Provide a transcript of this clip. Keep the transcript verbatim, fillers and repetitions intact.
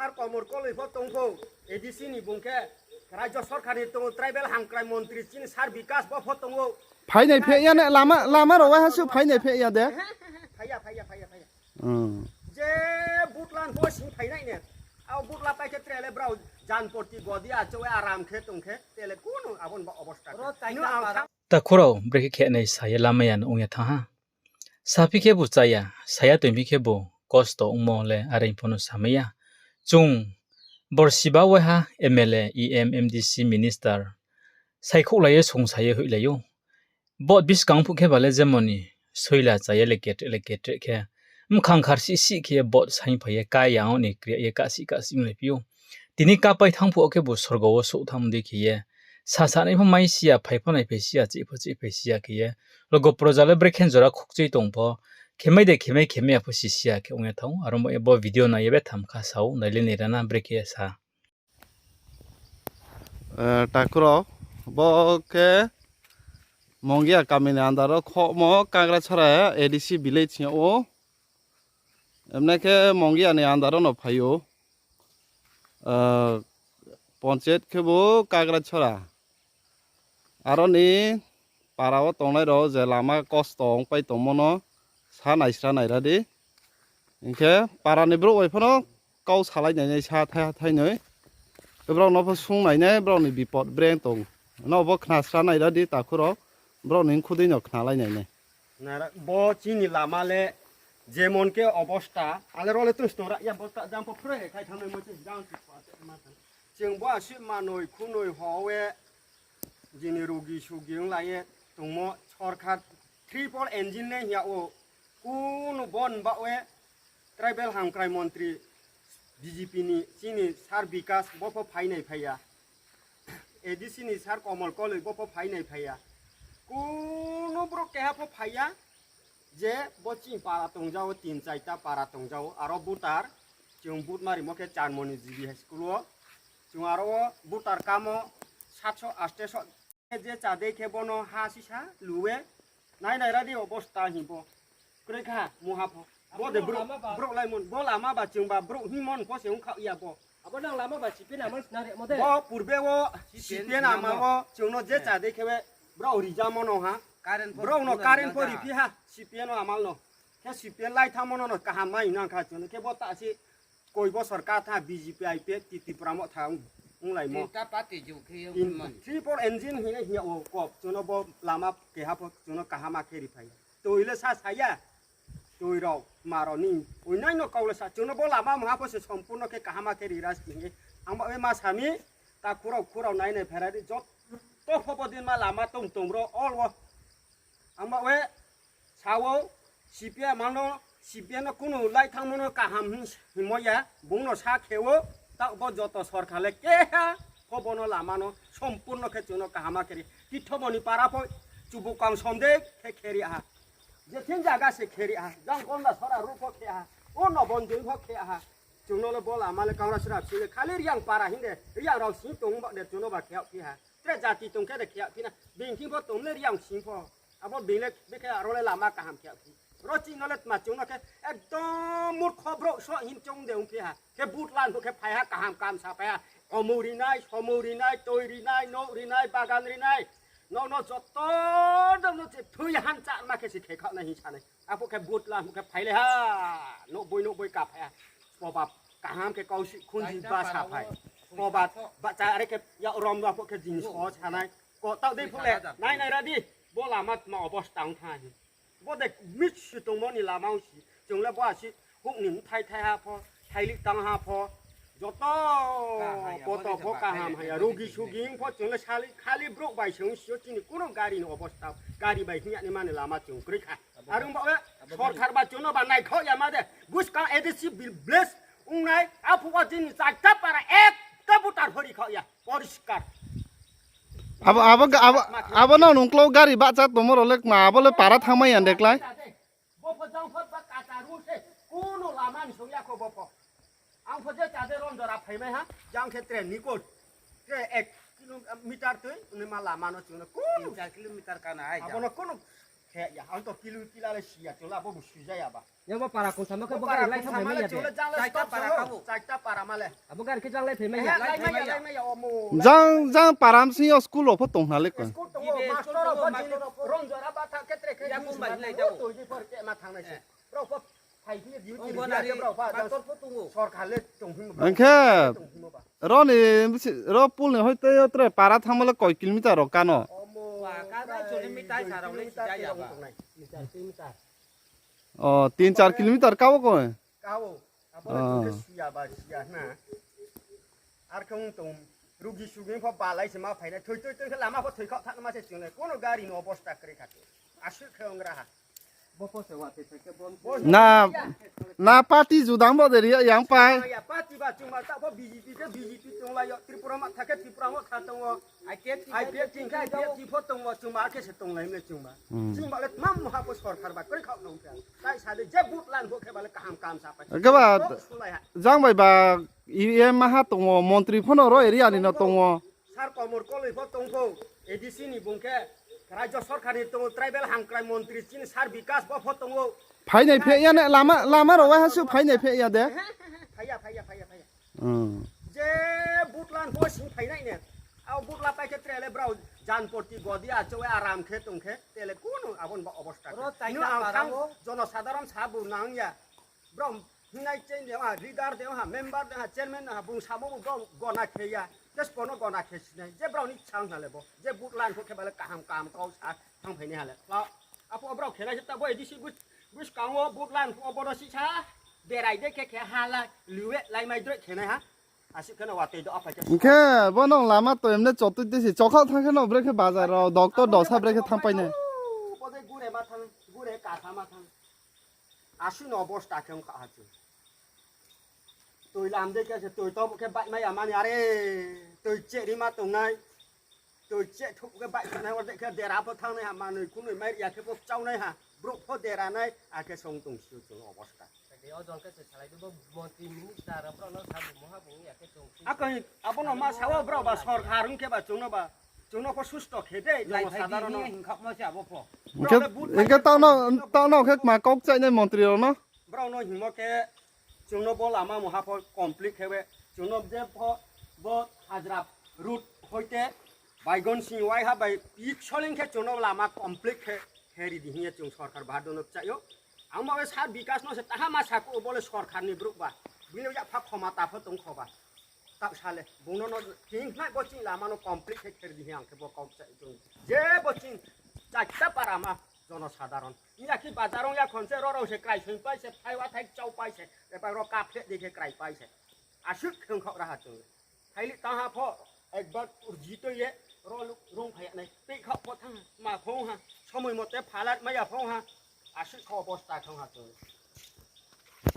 Sir Komol Koloi pho tong pho, A D C ni bung khe, Rajya Sorkar ni tong, Tribal Hamkrai Montri chini Sir Bikas bo pho tong ou. Phainai phe ya ne, lama, lama rao waiha suh phainai phe ya de. Phai ya, phai ya, phai ya, phai ya. Hmm. Je butlan pho sing phainai ne. Abo butla pai khe tre le brao janpoti godi achouh ye aram khe tong khe, tre le kunu abo ni ba obosta khe. Ro chai Ino na ang para. Takhu rao brekhe khe nai sa ye lamai ya no ong ye thanng ha. Saphi khebu chaya, saya toingphi khebu kosto ongmo le are pho no samai ya. Chung borsi ba waiha M L A, E M, M D C, minister, saikhouhlai ye songsa ye hoihlai ou. Vote buskang phuh khe ba le jemon ni soila cha ye le ketreh le ketreh khe, mkhang kharsih sih khe ye vote saing phai ye kaya ong ni kri ye kahsih kahsih onglai phi ou. Tini kapai thanng phuh wo khebu sorgo wo souh thanng dei khe ye, sasanai pho mai si ya, phai pho naiphai si ya, chih pho chihphai si ya khe ye, logo proja le brekhe jora khukchui tong pho, khemai de khemai khemai ya pho si si ya khe ong ye thanng ou. Aro mo ye bo video nai ye betham kha sa ou, nai le nai ra na brekhe sa. Eh, takhu rao, bo khe Mongia kami ni under wo khohmo Kagrachora A D C village hing yag ou. Emne khe Mongia ni under wo no phai ou. Eh, panchayat khebu Kagrachora. Aro ni para wo tongnai rao je lama kosto ongpai tongmo no sa naisra nai ra di. Hing khe para ni brouh bai pho no kau salai nai nai sa thai ha thai noi. Brao no pho sung nai nai, brao ni bipod breng tong. No bo khnasra nai ra di takhu rao, brao ni khudei no khnalai nai nai. Nara, bo chini lama le jemon khe obosta, ale ro le tun stora ya bo ta jang pho phroi khai thanng nai mo chini jang chi pa te ma thanng. Chung bo asuh manoi khunoi ho ye, jini rugi sugi onglai ye tongmo sorkar triple engine le hing yag ou, kunu bon ba ye, Tribal Hamkrai Montri B J P ni chini Sir Bikas bo pho phainai phai ya. A D C ni Sir Komol Koloi bo pho phainai phai ya. Kunu brouh keha pho phai ya. Je bo chini para tongja ou, tin chaita para tongja ou, aro voter, chung vote ma rimo khe Chanmoni G B High School wo. Chung aro wo voter kamo satso asteso je chadei khe bono ha sisa lu ye, nai nai ra di obosta hing bo. Kroi kha mungha pho. Bo de brouh, brouh laimon, bo lama ba chung ba brouh hingmo ni pho se ongkhaoh ya bo. Abo nang lama ba C P M ni amal sna rimo de. Bo purbe wo C P M ni amal wo chung no je chadei khe we brao rijamo no ha. Brao no current pho riphi ha, C P M no amal no. Khe C P M lai thanngmo no no kaham mai nang kha chung no. Khe bo ta se koi bosor ka tha B J P I P F T T Tipra Motha ong, onglaimo. Tinta party ju khe yo tin, man. Triple engine hing ye hing yag ou kok, chung no bo lama keha pho chung no kaham ma khe ri phai. Toi le sa sa ya, toi rao, ma rao ni, oinai no kau le sa, chung no bo lama mungha pho se sompurno khe kaham ma khe ri ra sing ye. Ang ba we ma sa mi, takhu rao, khu rao nai nai phai ra di, joto pho bo din ma lama tong tong bro, all wo. Ang ba we, sa wo, C P M ang no, C P M no kunu lai thanngmo no kaham hing, hingmo ya, bung no sa khe wo, taoh bo joto sorkar le keha pho bo no lama no sompurno khe chung no kaham ma khe ri. Tithomoni para pho, chubu kang sonde khe khe ri ha. Je thing jaga se khe ri ha, jang konda sora ru pho khe ha, o no bonjoi pho khe ha. Chung no le bo lama le kangra sra si le khali Reang para hing de, Reang rao sing tong ba de chung no ba khe yag phi ha. Tre jati tong khe de khe yag phi na, bini thing pho tong le Reang sing pho. Abo bini le bekhe aro le lama kaham khe yag phi. Ro chini no le tma chung no khe ekdom murkho brouh so hing chung de ong phi ha. Khe vote lan pho khe phai ha kaham kam sa phai ha. Omou ri nai, somou ri nai, toi ri nai, nouh ri nai, bagan ri nai. Nrao no joto, nrao no je thui han cha ma khe se khe khaoh nai hing sa nai. Aphuh khe vote la, aphuh khe phai le ha. Nouh boi, nouh boi ka phai ha. Poba kaham khe kau si khunji ba sa phai. Poba bahcha are khe yak rom ba aphuh khe jini so sa nai. Ko taoh dei phuh le, nai nai ra di. Bo lama tma obosta ong thanng hi. Bo de mitsi tongmo ni lama ong si. Chung le bo asi houh ni bthai thai ha pho, thaili tang ha pho. Joto poto pho kaham haya. Rugi sugi ong pho chung le sali, khali brouh bai se ong si yo chini kuno gari ni obosta. Gari bai hing ya ni mani lama chung kroi kha. Are ong ba we, sorkar ba chung no ba naikhaoh ya ma de. Buskang A D C village ong nai, aphuh wo chini chaita para ekta voter hori khaoh ya. Poriskar. Abo, abo, abo, abo no nungklau gari bahcha tongmo rao le kma, abo le para thanngmai ya de klái. Bo pho jang pho ba kacha ru se, kuno lama ni song ya kho bo pho. Ang pho je chade ron jora phaimai ha, jang khe train ni kol. Tre ek kilometer tui, ni ma lama no chung no kuno. Tin char kilometer ka na ai abo no kuno. Khe ya, ang to kilu kila le si ya, chung le abo bo sui ja ya ba. Yang bo para kong samo khe bo gari lai kong samo le chung le jang le stop para kabo. Chaita para ma le. Abo gari khe jang lai phai mai ya. Lai mai ya, lai mai ya, omo. Jang, jang para msing yo school rao pho tong hna le koi. School tongo, master rao pho jini rongjora ba tha khe tre khe ya bo mai lai jao. Tui di por ke ma thang nai se. Brao pho phai di di di brao pho jang. Sorkar le tong himo ba. Ang khe tong himo ba. Ro ni, ro pool ni hoite yo tre para thangmo le koi kilometer rao kano? Omo, ka ka kilometer sa rao le si ja ya ba. Kilometer, kilometer. O, tin char kilometer ka wo koi? Ka wo. Abo le tong khe si ya ba, si ya na. Ar khe ong tong, rugi sugi pho balai se ma phai nai. Thoi thoi thoi khe lama pho thoi khaoh thanng ma se chung le. Kono gari ni obosta kri kha. Asuh khe ong ra ha. Na, na party judang bo de ri yang pai. Ya party ba chungma ta pho B J P khe B J P tonglai yo, Tripura ma tha khe Tripura wo tha tong o. I P F T khe I P F T pho tong o, chungma khe se tonglai mle chungma. Hmm. Chungma le tmam ha pho sorkar ba kri khaoh tong khe. Tai sa de je vote lan pho khe ba le kaham kaham sa pai. Khe ba, jang bai ba E M maha tong o, montri pho no ro area ni no tong o. Sir Komor Koloi pho tong pho, A D C ni bung khe, Rajya Sorkar ni tong o, tribal hangkrai montri chini Sir Bikas bo pho tong o. Phainai phe ya ne, lama, lama rao wai ha su phainai phe ya de. Phai ya, phai ya, phai ya, phai ya. Hmm. Je vote lan pho sing phainai ne. Abo vote la pai khe tre le brao Janpoti Godia chou aram khe tong khe, tre le kunu abo ni ba obosta khe. Ro tai no ang para thang o. Jonosadharon sa bu nang ya. Brao hingnai cheng de ha, leader de ha, member de ha, chairman de ha, bung samo bo gona khe ya. Just kono gona khe sinai. Je brao ni chang ha le bo. Je vote lan pho khe ba le kaham kaham kau sa thang phainai ha le. Kla, apho brao khe nai se ta bo A D C bus, buskang wo vote lan pho bo no si sa. Berai de khe khe ha la, liwe lai mai droi khe nai ha. Asih khe no watoi do aphai khe. Hing khe bo no lama toi mne chotoi de si. Chokhaoh thang khe no bre khe bazar rao, doctor dosa bre khe thang pai nai. Bo de gure ma thang, gure kasa ma thang. Asuh no obosta khe ong kha ha chung. Toi lam de khe se toi to bo khe baih mai ya mani are. Toi cheh ri ma tongnai. Toi cheh thuh khe baih kha nai, orde khe dera pho thang nai ha, manoi kunoi mai ya khe pho kchau nai ha. Brouh pho dera nai, akhe song tong si chung obosta. Ode o jong khe se salai de bo montri minister rao brao no sa bu moha bu ya khe chung si. Akhe abo no ma sa o brao ba sorkar ong khe ba chung no ba. Chung no pho susto khe de, lai phai di jonosadharon no. Hing kha mo se abo pho. Hing khe, hing khe tao no, tao no khe kma kau kchaih nai montri rao no. Brao no hingmo khe, chung no bo lama muha pho complete khe be, chung no je pho bo Hajra road hoite Baigon sing waiha bai pik soling khe chung no lama complete khe, khe ri di hing ye chung sorkar bahar do no kchaih ou. Ang ba be Sir Bikas no se taha ma sa khe o bo le sorkar ni brouh ba. Bini yak pha khoma ta pho tong kho ba. Taoh sa le, bung no no thing nai bo ching lama no complete khe khe ri di hing ang khe bo kau kchaih chung. Je bo ching chaita para ma jonosadharon. Iya khe bazar ong ya khon se, ro rao se krai soing pai se, phai wa thai chau pai se, eba ro kaphe di khe krai pai se. Asuh khe ong khaoh ra ha chung. Thaili tang ha pho, ekbar urji toi ye, ro lu-, rung phai ya nai. Tei khaoh pho thang ha, ma phung ha, somoi mote phalat mai ya phung ha. Asuh khe obosta thang ha chung.